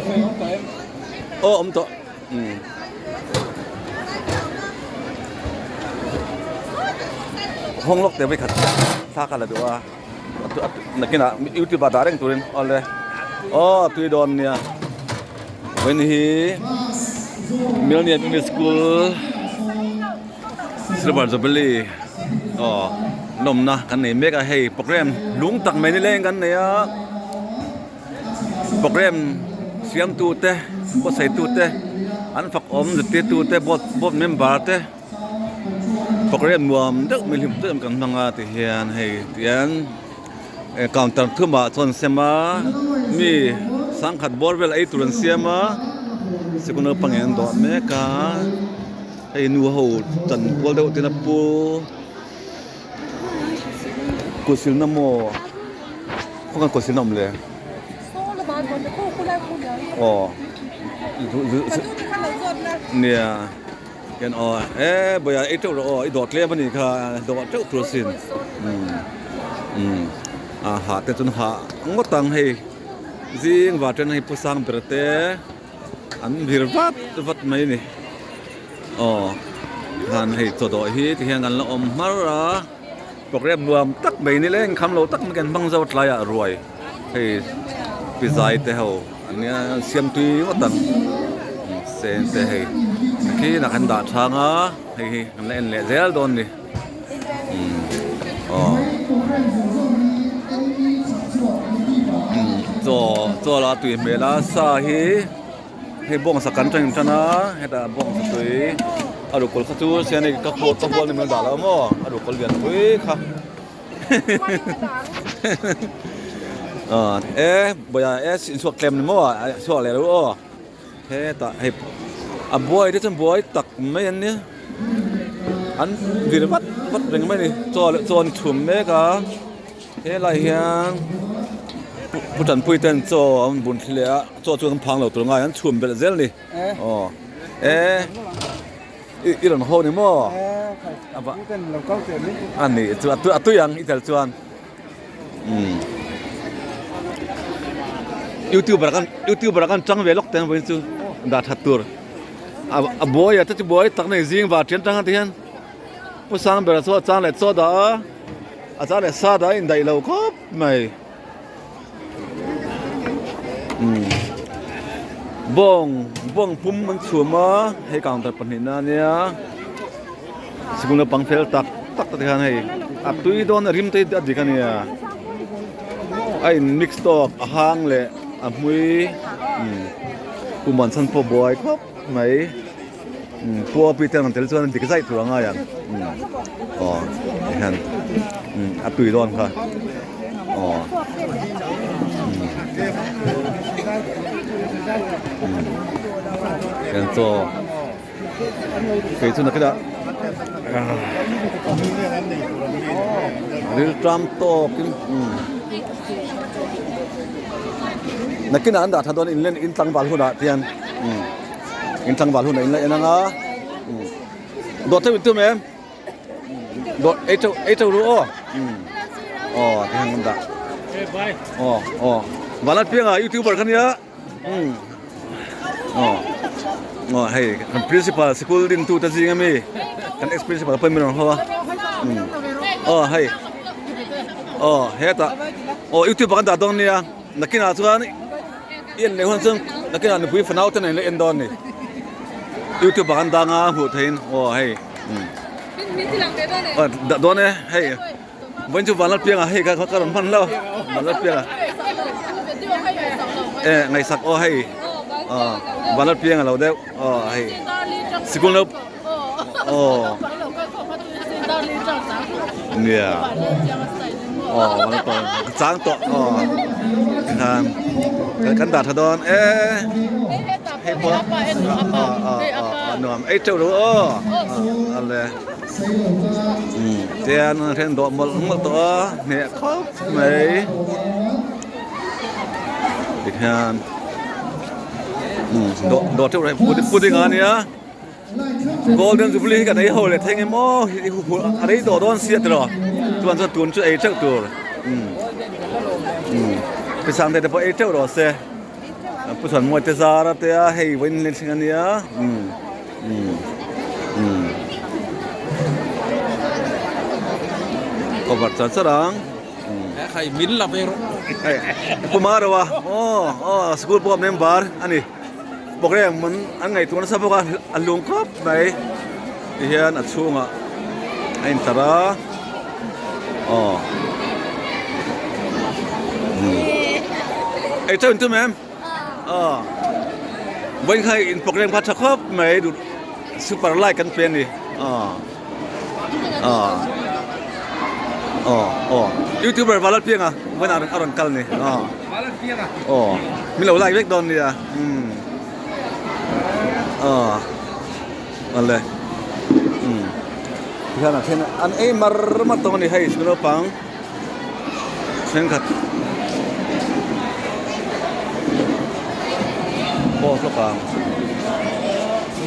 Aw awm tawh. Umm. Hawng lawk te vawikhat thla ka la duh a nakinah youtube ah dah reng turin awle aw tui dawn nia vawiin hi Millennium English School Silver Jubilee aw nawmna kan nei mek a hei program lung tak mai nileng kan nei a. Program siamtu te buatsaihtu te an fak awm zirtirtu te board board member te program nuam deuh mai hlim deuh kan hmang a ti hian hei tihian counter thumah chuan an sem a mi sangkhat bawr vel ei tur an siam a sikul naupang in an dawh mek a hei nu ho chanpual deuh ten a pu kut silna maw. Khawngaih kawt sin a awm le? Aw Nia Ken aw e bawia ei teuh rawh aw i dawh tlem a nih kha dawh teuh tur asin umm umm a hah te chuan hah ngawt ang hei zing var ten hei pu sang ber te an vir vat vat mai a ni aw han hei chaw dawh hi ti hian kan la awm hmar a. Program nuam tak mai ni leng kham lo tak mai kan hmang zo tlaiah ruai hei pi zai te ho an nia siam tui ngawt ang sen te hei khi nak an dah thang a hei hi kan la en leh zel dawn ni umm aw umm chaw chaw la tui hmel a sa hi. Hei bawngsa kan tang tan a hetah bawngsa tui a rukawl kha chu sian hei ka khaw ka hual ni mai dah lo maw a rukawl lian pui kha ah e bawia e inchhuak tlem ni maw a chhuak leh lo aw hetah hei a buai te chuan buai tak mai an nia an vir vat vat reng mai a ni chaw leh chaw an chhum mek a. Helai hian Pu Tanpui ten chaw an bun thli leh a, chaw chu an phang lo tur ngai an chhum belh zel a ni. Aw e i rawn haw ni maw? A ni chu a tui ang i tel chuan umm youtuber kan youtuber kan tang ve lawk teng vawiin chu dah that tur a buai a te chu buai tak nei zing var ṭian tang a ti hian. Pu Sangbera chu a chang leh chaw dah a, a chang leh sa dah a indaih lo khawp mai. Umm bawng bawng pum an chhum a hei counter pahnihna a nia sikul naupang fel tak tak te hian hei a tui dawn a rim te hi a dik a nia a in mix tawk a hang leh a hmui umm kum an chhan pawh buai khawp mai. Pua pi te ang tel chuan dik zai tur a ngai ang aw tihian a tui dawn kha aw tihian chaw kei chu nakina rilṭam tawkin nakina an dah tha dawn in in tlangval hunah tihian. In tlangval hun a in la en anga dawt theuh in tum em dawt ei theuh ei theuh ru aw aw ti hian kan dah aw aw vanlat pianga youtuber kha nia aw aw hei kan principal sikul din tu te zing ami kan ex principal pawh min rawn ho a aw hei aw hetah aw youtuber kan dah dawn nia nakinah chuan. I en leh hun chuan nakinah nupui fanau te nen la en dawn ni. Youtube ah kan dang a hmuh theihin aw hei umm aw dah dawn e hei vawiin chu Vanlalpianga hei ka ka rawn hman hlauh Vanlalpianga e ngaihsak aw hei aw Vanlalpianga lo deuh aw hei sikul no aw nia aw ka chang tawh aw tikhan kan dah tha dawn e hei pawh aw aw aw nuam ei teuh lo aw a le tian a then dawh mawlh mawlh tawh a hneh khawp mai tikhian dawh dawh teuh reng pudding a nia. Golden Jubilee hi kan ei ho leh thei nge maw hi a rei tawh dawn sia tiraw chuan chuan tun chu ei teuh tur umm umm pisang te te pawh ei teuh rawh se. Pu Chhuanmuai te zar a te a hei vawiin leng thleng ania umm umm umm cover char char ang umm Hei min la ve rawh hei Pu Maro a aw aw school pawh member ani program an an ngaihtuah nasa bawk a a lung khawp mai tihian a chhungah a intar a aw ei chauh intum em aw vawiin kha in program kha tha khawp mai duh super like kan pe a ni aw aw aw aw youtuber Vanlalpianga vawiin a rawn kal a ni aw aw min lo like vek dawn nia umm aw. Awle umm tihian a then an ei mar mar tawng a ni hei sikul naupang thenkhat pawh hlawk ang.